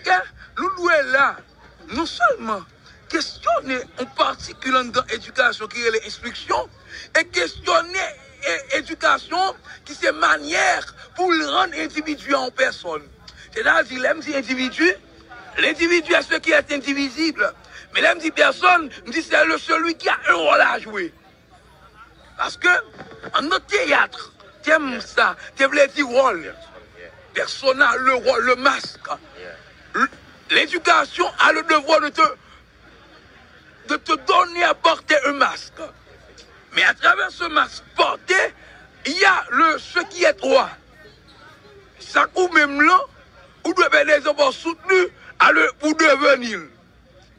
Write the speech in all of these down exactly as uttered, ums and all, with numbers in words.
Kè nou dwe la, non sèlman kesyone yon patikil anndan edikasyon ki rele enstriksyon, e kesyone e, edikasyon ki se manyè pou l rann endividi a yon pèsòn. Sètadi, lè m di endividi, l'individu est ce qui est indivisible. Men lè m di pèsòn, m di c'est le celui qui a un rôle à jouer. Paske, anndan teyat, tèm sa, te vle di wòl. Persona, le rôle, le masque. L-, L'éducation a le devoir de te, de te donner à porter un masque. Mais à travers ce masque porté, il y a le ce qui est toi. Sa k ou menm lan, ou dwe bay dèzanfò soutni a le, pou deveni l.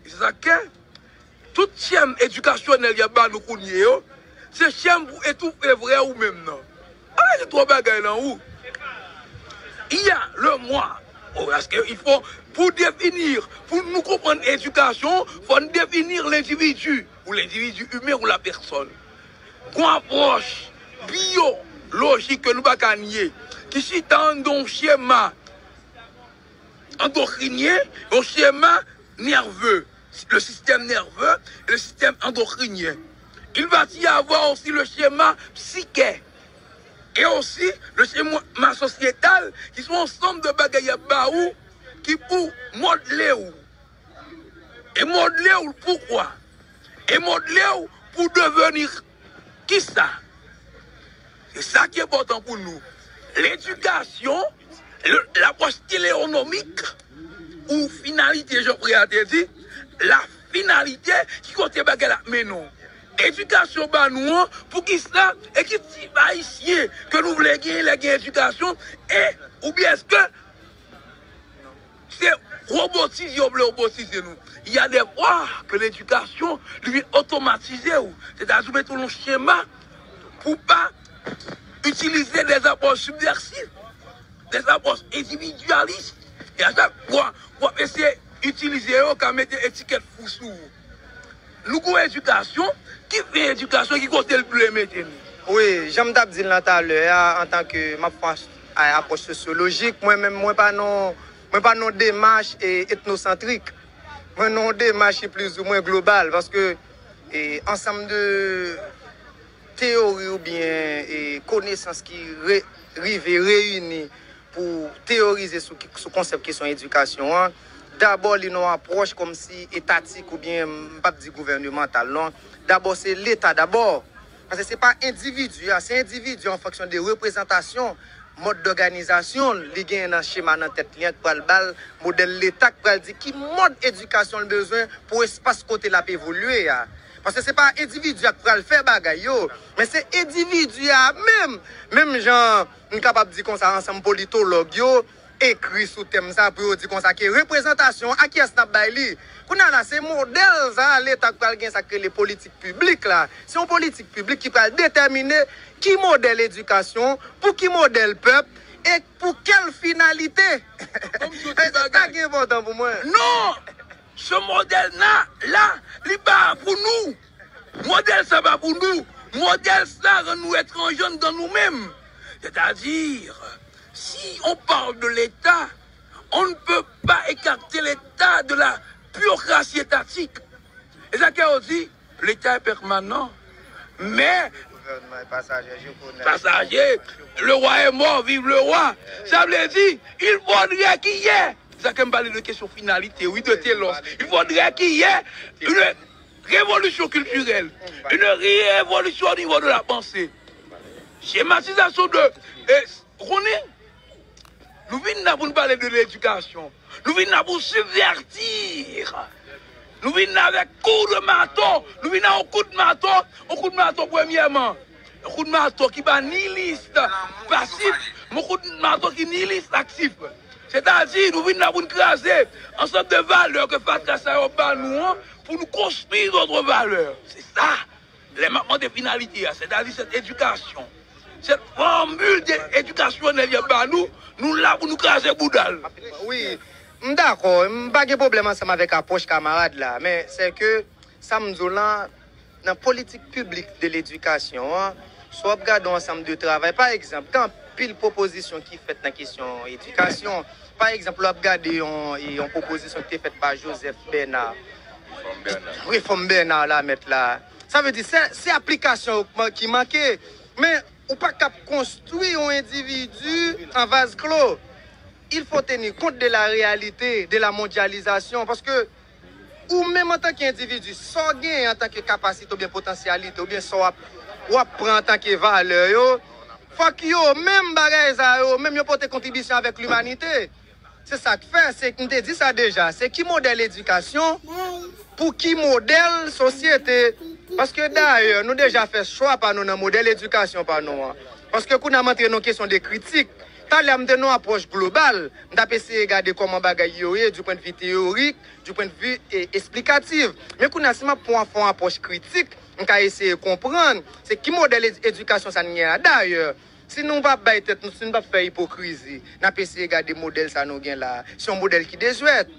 E se sa k fè, tout chèm edikasyonèl y ap ba nou kounye yo, se chèm pou etoufe vrè ou menm nan. Ann rete twò bagay nan ou. Il y a le moi. Oh, paske il faut, pou defini, pou nou konprann edikasyon, fò n defini lendividi, ou lendividi imen, ou la pèsòn. Gon apwòch biyolojik ke nou pa ka nye, ki chita anndan yon chema andokrinyen, yon chema nerveux, le système nerveux et le système endocrinien. Il va y avoir aussi le schéma psyché et aussi le schéma sociétal, qui sont ensemble de bagay y ap ba ou, ki pou modle ou. E modle ou poukwa? E modle ou pou deveni kisa? Se sa ki enpòtan pou nou. Ledikasyon, le, lapwòch teleonomik, ou finalite, jan Freya te di, la finalite, ki kote bagay la mennen w. Edikasyon ba nou an, poukisa, e ki tip ayisyen ke nou vle gen lè gen edikasyon, e, oubyen èske se wobotize yo vle wobotize nou. Il y a des fois que l'éducation, li vin otomatize w. Sètadi ou mete w nan chema pou pa itilize des approches subversives, des approches individualistes. E a chak fwa, w ap eseye itilize yo, ka mete etikèt fou sou ou. Nou gon edikasyon, ki fen edikasyon, ki kote l vle mete nou? Wi, jan m t ap di l nan talè a, antanke m ap fè yon apwòch sosyolojik, mwen menm, mwen pa nan, mwen pa nan demach, e, etnosantrik. Mwen nan yon demach ki plizoumwen global, paske, e, ansanm de teyori oubyen, e, konesans ki re-, rive reyini pou teyorize sou, sou konsèp kesyon edikasyon an, dabò li nan yon apwòch kòmsi etatik oubyen, m p ap di gouvènemantal non, dabò se Leta dabò. Paske se pa endividi a, se endividi an fonksyon de reprezantasyon, mòd dòganizasyon li genyen nan chema nan tèt li an k pral ba l modèl Leta k pral di ki mòd edikasyon l bezwen pou espas kote l ap evolye a. Paske se pa endividi a k pral fè bagay yo, men se endividi a menm, menm jan n kapab di konsa ansanm politològ yo ekri sou tèm sa pou yo di konsa ke reprezantasyon a kiyès n ap bay li. Kounye a la, se modèl sa a Leta k pral gen sa k rele politik piblik la. Se yon politik piblik ki pral detèmine ki modèl edikasyon, pou ki modèl pèp, e pou kèl finalite. Kòm si yon ti bagay. E se sa ki enpòtan pou mwen. Non! Ce modèle-là, là, li pa pou nou. Modèl sa pa pou nou. Modèl sa rann nou etranje anndan nou menm. C'est-à-dire, si on parle de l'État, on ne peut pas écarter l'État de la bureaucratie étatique. E sa ke yo di, l'État est permanent. Mais, pasager, le roi est mort, vive le roi. Sa vle di, il faudrait qu'il y ait, sa ke m pale de kesyon finalite, wi, de telos. Il faudrait qu'il y ait une révolution culturelle, une révolution au niveau de la pensée. Schématisation de, eh, ou konnen, nou vin la pou nou pale de ledikasyon. Nou vin la pou sibvèti. Nou vin la avèk kou de mato. Nou vin la yon kout mato. Yon kout mato premyèman. Yon kout mato ki pa niyilis, pasif, men yon kout mato ki niyilis, aktif. Sètadi, nou vin la pou n kraze ansanm de valè ke fatra sa yo ba nou an, pou nou konstwi dòt valè. Se sa. Lè m ap mande finalite a, sètadi sèt edikasyon, sèt fòmil de edikasyonèl y ap ba nou, nou la pou nou kraze bouda l. Wi, m dakò, m pa gen pwoblèm ansanm avèk apwòch kamarad la, men se ke sa m di w lan, nan politik piblik de ledikasyon an, si w ap gade yon ansanm de travay, pa egzanp, gen anpil pwopozisyon ki fèt nan kesyon edikasyon, Pa egzanp, lè w ap gade yon, yon pwopozisyon ki te fèt pa Joseph Bernard, Refòm Bernard Lamèt la, sa vle di se, se aplikasyon yo ki manke. Men ou pa kab konstwi yon endividi an vaz klo. Il faut tenir compte de la réalité de la mondialisation, paske ou menm antanke endividi, sa w genyen antanke kapasite oubyen potansyalite, oubyen sa w ap, w ap pran antanke valè yo, fòk yo menm bagay sa yo, menm yo pote kontribisyon avèk limanite. Se sa k fè, se, m te di sa deja, se ki modèl edikasyon pou ki modèl sosyete. Paske dayè, nou deja fè chwa pa nou nan modèl edikasyon pa nou an. Paske kounye a m antre nan kesyon de kritik. Talè a m te nan apwòch global, m t ap eseye gade kòman bagay yo ye, du point de vue théorique, du point de vue, e, explicatif. Men kounye a, si m ap pran, fè yon apwòch kritik, m ka eseye konprann se ki modèl ed-, edikasyon sa n gen a. Dayè, si nou pa bay tèt nou, si nou pa fè ipokrizi, n ap eseye gade modèl sa nou gen la. Se yon modèl ki dezwèt.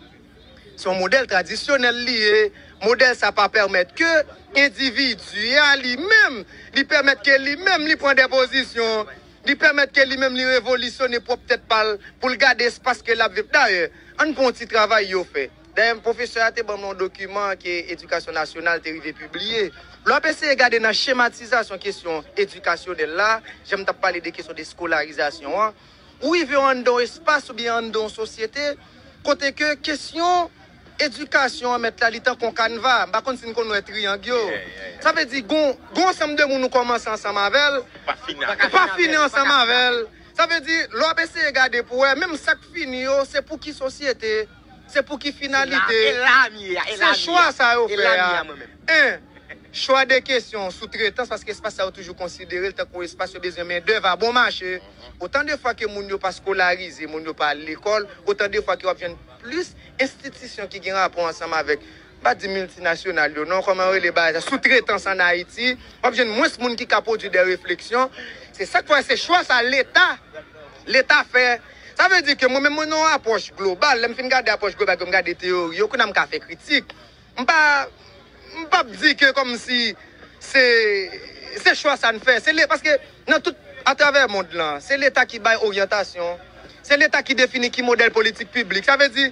Se yon modèl tradisyonèl li ye. Modèl sa pa pèmèt ke endividi a li menm, li pèmèt ke li menm li pran de pozisyon, li pèmèt ke li menm li revolisyone pwòp tèt pa l pou l gade espas ke l ap viv. Dayè, ann pran yon ti travay yo fè. Dayè, pwofesè a te ban m yon dokiman ke Edikasyon Nasyonal te rive pibliye. Lè w ap eseye gade nan chematizasyon kesyon edikasyonèl la, jan m t ap pale de kesyon de eskolarizasyon an, ou rive anndan yon espas oubyen anndan yon sosyete kote ke kesyon edikasyon an mèt la, li tankou yon kanva. M pa konn si n konn wè triyang yo. Sa vle di, gon, gon ansanm de moun ou kòmanse ansanm avè l, ou pa fini ansanm avè l. Sa vle di, lè w ap eseye gade pou wè, menm sa k fini yo, se pou ki sosyete, se pou ki finalite. Se chwa sa yo fè a. En, chwa de kesyon soutretans, paske espas sa yo toujou konsidere l tankou espas yo bezwen mendèv a bon mache. Otan de fwa ke moun yo pa eskolarize, moun yo pa al lekòl, otan de fwa ke w ap jwenn plis enstitisyon ki gen rapò ansanm avèk, m pa di miltinasyonal yo non, kòman yo rele bagay sa, soutretans ann Ayiti, w ap jwenn mwens moun ki ka pwodui de refleksyon. Se sa k fè se chwa sa Leta, Leta fè. Sa vle di ke mwen menm mwen nan yon apwòch global, lè m fin gade apwòch global, ke m gade teyori yo, kounye a m ka fè kritik. M pa, m p ap di ke kòmsi se, se chwa sa n fè. Se le, paske nan tout, atravè mond lan, se Leta ki bay oryantasyon. Se Leta ki defini ki modèl politik piblik. Sa vle di,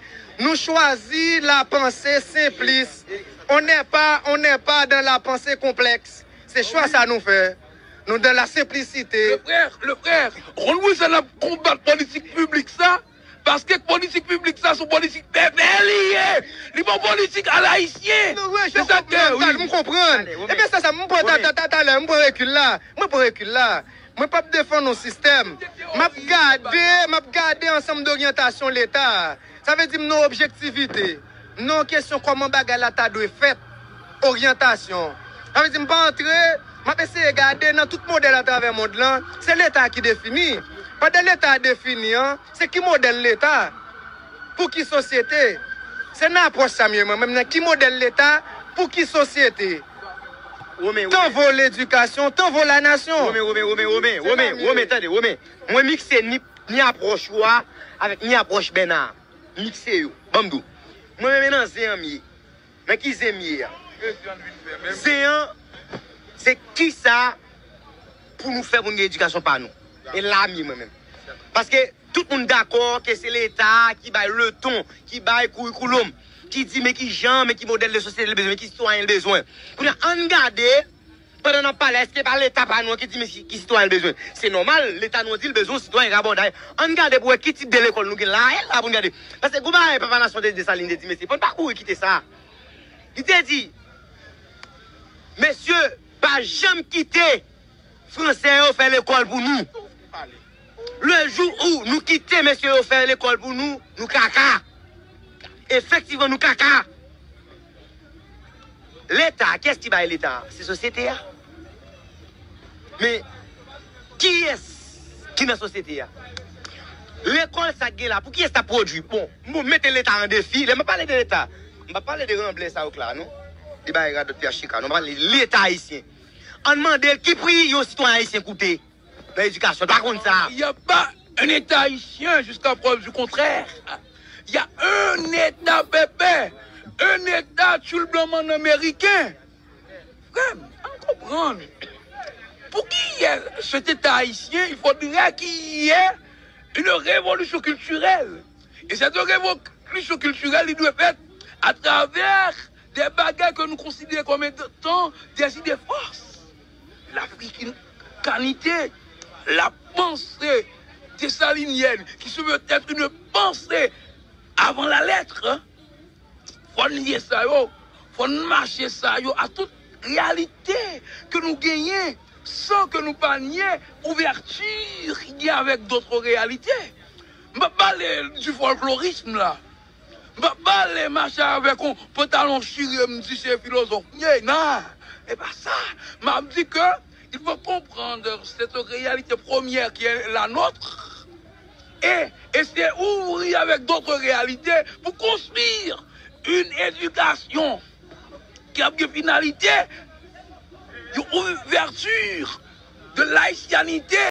nou chwazi la panse senplis. On n'est pas, on n'est pas dans la pensée complexe. Se chwa sa nou fè. Nou dans la simplicité. Le frère, le frère, Ron Rouge, l ap konbat politik piblik sa. Paske politik piblik sa se yon politik pèpè li ye. Li pa yon politik alayisyen. Se sa ke, wi. M konprann. Ebyen, se sa, m pran ta, ta, ta, talè, m pran rekil la. Mwen pran rekil la. Mwen p ap defann yon sistèm. M ap gade, m ap gade ansanm doryantasyon Leta. Sa vle di m nan objektivite. M nan yon kesyon kòman bagay la ta dwe fèt. Oryantasyon. Sa vle di m pa antre, m ap eseye gade nan tout modèl atravè mond lan, se Leta ki defini. Pandan Leta a defini an, se ki modèl Leta? Pou ki sosyete? Se nan apwòch sa m ye mwen menm, nan ki modèl Leta? Pou ki sosyete? Tan vo ledikasyon, tan vo lanasyon. Wome, wome, wome, wome, wome, wome, tande, wome. Mwen mikse ni, ni apwòch ou a avèk ni apwòch Bèna. Mikse yo. Ban m di w. Mwen menm e nan zen an m ye. Nan ki zen m ye a? Zen an, se kisa pou nou fè pou n gen edikasyon pa nou. E la m ye mwen menm. Paske tout moun dakò ke se Leta ki bay leton, ki bay kourikoulòm, ki di men ki jan, men ki modèl de sosyete l bezwen, men ki sitwayen l bezwen. Kounye a, ann gade, pandan n ap pale, èske pa Leta pa nou an ki di men ki, ki sitwayen l bezwen? Se nòmal, Leta nou an di l bezwen yon sitwayen rabòday. Ann gade pou wè ki tip de lekòl nou gen la, e la pou n gade. Paske gon bagay Papa Nasyon te di, Desalin te di, mesye, fò n pa kouri kite sa. Li te di, mesye, pa janm kite fransè yo fè lekòl pou nou. Le jou ou nou kite mesye yo fè lekòl pou nou, nou kaka. Efektivman, nou kaka. Leta, kiyès ki bay Leta? Se sosyete a. Men, kiyès ki nan sosyete a? Lekòl sa k gen la, pou kiyès t ap pwodui? Bon, m mete Leta an defi. Lè m ap pale de Leta, m pa pale de ranblè sa yo k la, non. De bagay radòt P H T K, non. M pale de Leta ayisyen. Ann mande l ki pri yon sitwayen ayisyen koute nan edikasyon. L pa konn sa. Il n'y a pas un État haïtien jusqu'à preuve du contraire. Il y a un État pépère, un État tchulblanman américain. Frè m, ann konprann. Pou qu'il y ait cet État haïtien, il faudrait qu'il y ait une révolution culturelle. E cette révolution culturelle, li dwe fèt atravè de bagay ke nou konsidere kòm etan des idées forces. L'africanité, la pensée dessalinienne, qui se veut être une pensée avant la lettre. Fò n lye sa yo, fò n mache sa yo a tout reyalite ke nou genyen, san ke nou pa nye ouvèti ki gen avèk dòt reyalite. M pa pale du folklorisme la. M pa pale mache avèk yon pantalon chire, m di se filozòf m ye, non. E pa sa. M ap di ke il faut comprendre cette réalité première qui est la nôtre et essayer d'ouvrir avec d'autres réalités pour construire une éducation qui a pour finalité une ouverture de l'haïtianité.